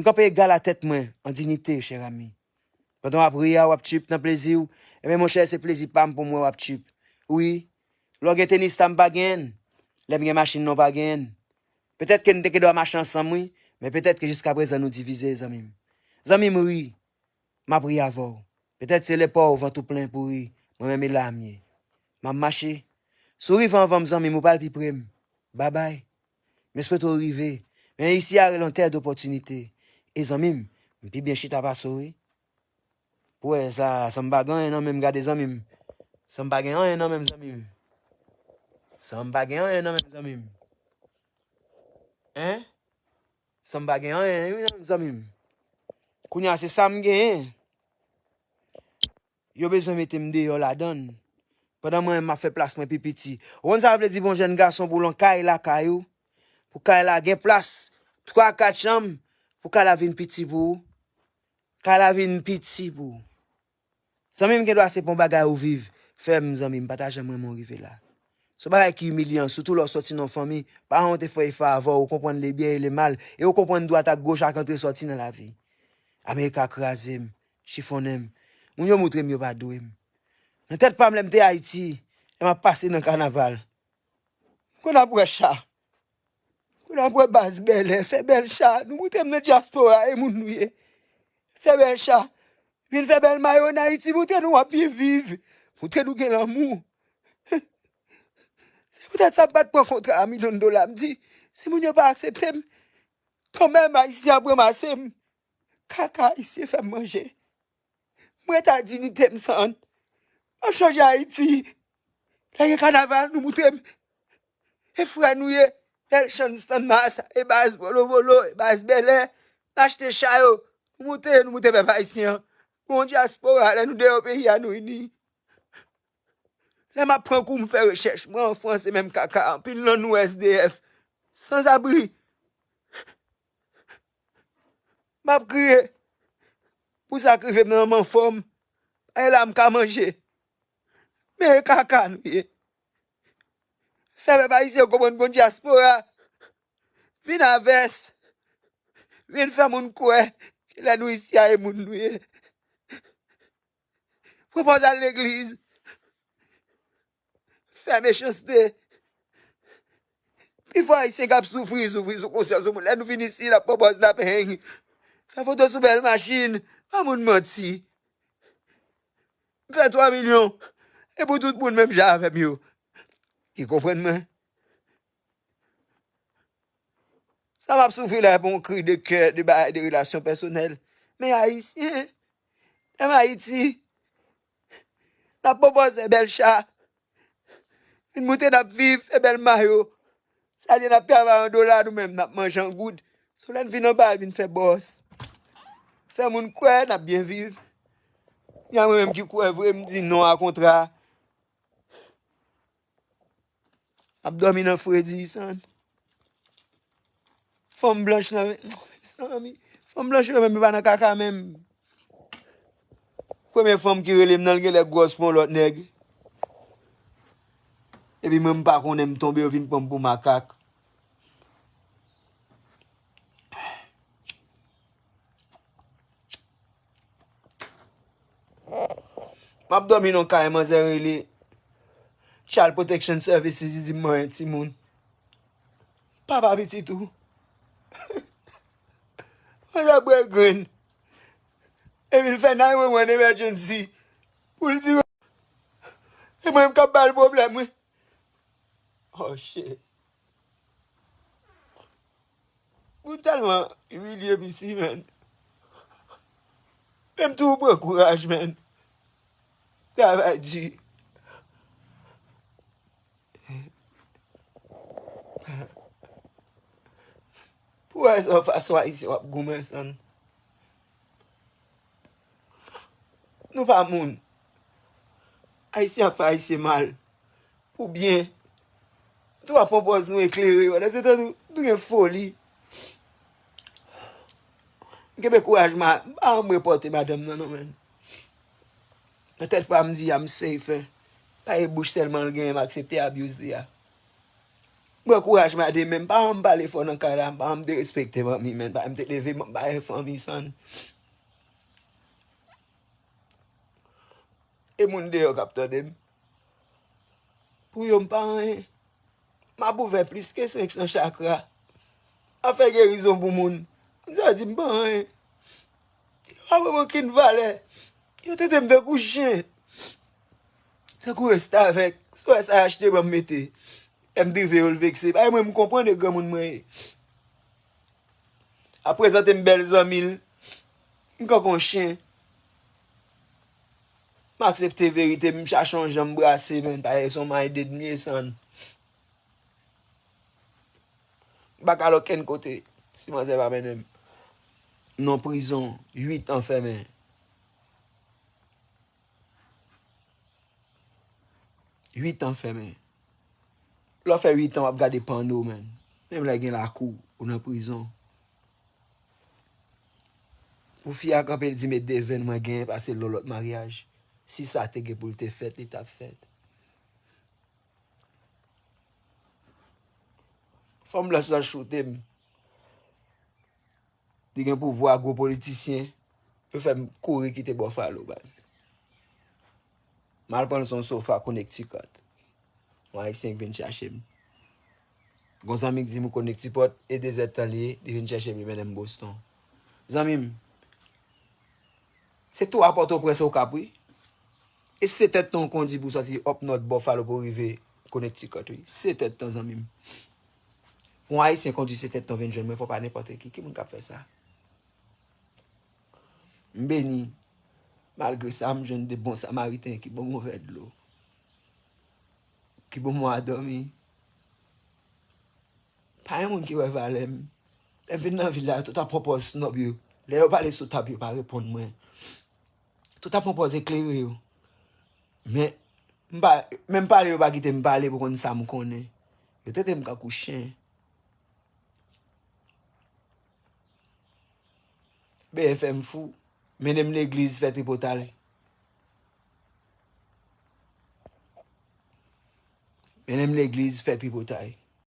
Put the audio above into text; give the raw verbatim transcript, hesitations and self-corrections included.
M kanpe egal a tèt mwen, an diyite, chè ami. Pandan w ap ri a, w ap trip nan plezi w. Ebyen, monchè, se plezi pa m pou m wè w ap trip. Wi, lè w gen tenis la, m pa genyen l. Lè m gen machin nan, w pa genyen l. Petèt ke n te gen dwa mache ansanm, wi, men petèt ke jiskaprezan nou divize, zanmi m. Zanmi m, ri. M ap ri avè w. Petèt se lè pa w vant ou plen pou ri. Mwen menm, e la m ye. M ap mache. Si w rive anvan m, zanmi m, ou pral pi pre m. Babay. Men swete w rive. Men isi a rele yon tè dopòtinite. E zanmi m, m pi byen chita pase w, wi. Pou wè sa, san m pa gen anyen nan men m, gade zanmi m. San m pa gen anyen nan men m, zanmi m. San m pa gen anyen nan men m, zanmi m. Hein? San m pa gen anyen, wi, zanmi m. Kounye a, se sa m genyen. Yo bezwen mete m deyò ladan l. Pandan mwen menm m ap fè plas mwen pi piti. Ou konn sa vle di pou yon jèn gason pou l yon kay lakay ou? Pou kay la gen plas, twa, kat chanm, pou kay la vin piti pou ou? Kay la vin piti pou ou. Zanmi m, gen dwa se pa yon bagay ou viv. Frè m, zanmi m, pa ta janm renmen w rive la. Se yon bagay ki imilyan, sitou lè w sòti nan yon fanmi. Paran w te fè efò avè w, ou konprann le byen e le mal, e ou konprann dwat ak goch ak antre sòti nan lavi. Amerika kraze m, chifonnen m. Moun yo moutre m yo pa dwe m. Nan tèt pa m, lè m te Ayiti, lè m ap pase nan kanaval, m konn ap wè cha. M konn ap wè baz bèlè, fè bèl cha. Nou moutre m nan dyaspora, e moun nou ye. Fè bèl cha. Vin fè bèl mayo ann Ayiti, moutre nou w ap byen viv. Moutre nou gen lanmou. Se poutèt sa m pa t pran kontra a milyon dola. M di, si moun yo pa aksepte m, kanmenm Ayisyen ap ranmase m. Kaka Ayisyen fè m manje. M ret a diyite m san. M ap chanje Ayiti. Lè gen kanaval, nou moutre m. E frè nou ye. Bèl chann stann mas, e baz volovolo, e baz bèlè. N achte cha yo. Nou moute, nou moute pèp ayisyen an. Gon dyaspora, lè nou deyò peyi a, nou ini. Lè m ap pran kou, m fè rechèch. Mwen an Frans, se menm kaka. Anpil nan nou S D F. Sanzabri. M ap kriye. Pou sa k rive m nan, m anfòm. E la m ka manje. Men e kaka nou ye. Fè pèp ayisyen konprann gon dyaspora. Vin avès. Vin fè moun kwè ke lè nou isi a, e moun nou ye. Pran pòz al legliz. Fè mechanste. Pifò ayisyen k ap soufri, soufri sou konsyans moun. Lè nou vin isi, n ap pran pòz, n ap hang. Fè foto sou bèl machin. Ba moun manti. M fè twa milyon. E pou tout moun menm jan avè m yo. Ki konprann mwen. Sa m ap soufri la, e pa yon kri de kè, de bagay, de relasyon pèsonèl. Men ayisyen, menm Ayiti, n ap pran pòz fè bèl cha. Vin moute n ap viv, fè bèl mayo. Sa l ye, n ap travay an dola, nou menm, n ap manje an goud. So lè n vin anba, vin fè bòs. Fè moun kwè n ap byen viv. Gen mwen menm ki kwè vre, m di non a kontra. Ap dòmi nan fredi, san. Fanm blanch nan men, mezanmi. Fanm blanch yo menm, yo pa nan kaka menm. Premye fanm ki rele m nan, l genlè gwòs pou yon lòt nèg. Epi mwen, m pa konnen, m tonbe, yo vin pran m pou makak. M ap dòmi nan kay, manzè rele Child Protection Services, li di m manyen timoun. Papa pitit ou. Manzè bwè grenn. Epi l fè nine one one emergency. Pou l di, e mwen menm k ap ba l pwoblèm, wi. Oh, shit. Ou tèlman imilye, pisi, man. Menm tou ou pran kouraj, man. Travay di. Pou wè san fason ayisyen w ap goumen, san. Nou pa moun. Ayisyen ap fè ayisyen mal. Pou byen. Tou ap pran pòz nou eklere, pandan se tan nou, nou gen foli. M kenbe kouraj, ma, m pa janm repòte madanm nan, non, man. Nan tèt pa m, m di, I'm safe. Pa e bouch sèlman l genyen, m aksepte abuse li a. Pran kouraj, madanm, men pa janm pale fò nan kay la, pa janm derespekte manmi, men pa janm te leve, m bay fanmi san. E moun deyò k ap tande m. Pou yo, m pa anyen. M ap ouvè plis ke senk san chakra. M ap fè gerizon pou moun. Moun sa di m pa anyen. Yo pa ban m okenn valè. Yo trete m tankou chen. Tankou restavèk. Si w wè sa achte ban m mete. Lè m drive yo, l vekse. Bay mwen, m konprann e granmoun mwen ye. Ap prezante m bèl zanmi l. M kankou yon chen. M aksepte verite, m chache yon jan m brase, men pa yon minded m ye san. M pa ka al okenn kote si manzè pa mennen m nan prizon, uit an fèmen. Uit an fèmen. Lè w fè uit an, w ap gade panno, men. Menm lè gen lakou, ou nan prizon. Pou fi a kanpe, l di, "Met de venn mwen genyen pase l yon lòt maryaj." Si sa te gen pou l te fèt, li t ap fèt. Fanm blanch lan choute m. Li gen pouvwa, gwo politisyen. Yo fè m kouri kite Buffalo, baz. M al pran l sou yon sofa Connecticut. Yon Ayisyen k vin chache m. Gon zanmi k di m Connecticut, e dezèdtan li ye, li vin chache m, li mennen m Boston. Zanmi m, se tou a Pòtoprens Okap, wi. E setèdtan w kondi pou sòti up north Buffalo pou w rive Connecticut, wi. Setèdtan, zanmi m. Pou yon Ayisyen kondi setèdtan vin jwenn mwen, fò pa nenpòt ki. Ki moun k ap fè sa? M beni. Malgre sa, m jwenn de bon Samariten ki ban m yon vè dlo. Ki ban m yon a dòmi. Pa gen moun ki wè valè m. Lè m vin nan vil la, tout ap pran pòz snòb yo. Lè yo pale sou tab, yo pa reponn mwen. Tout ap pran pòz eklere yo. Men, m pa, menm pale yo pa kite m pale pou konn sa m konnen. Yo trete m kankou chen. B F M fou. Mennen m legliz, fè tripotay. Mennen m legliz, fè tripotay.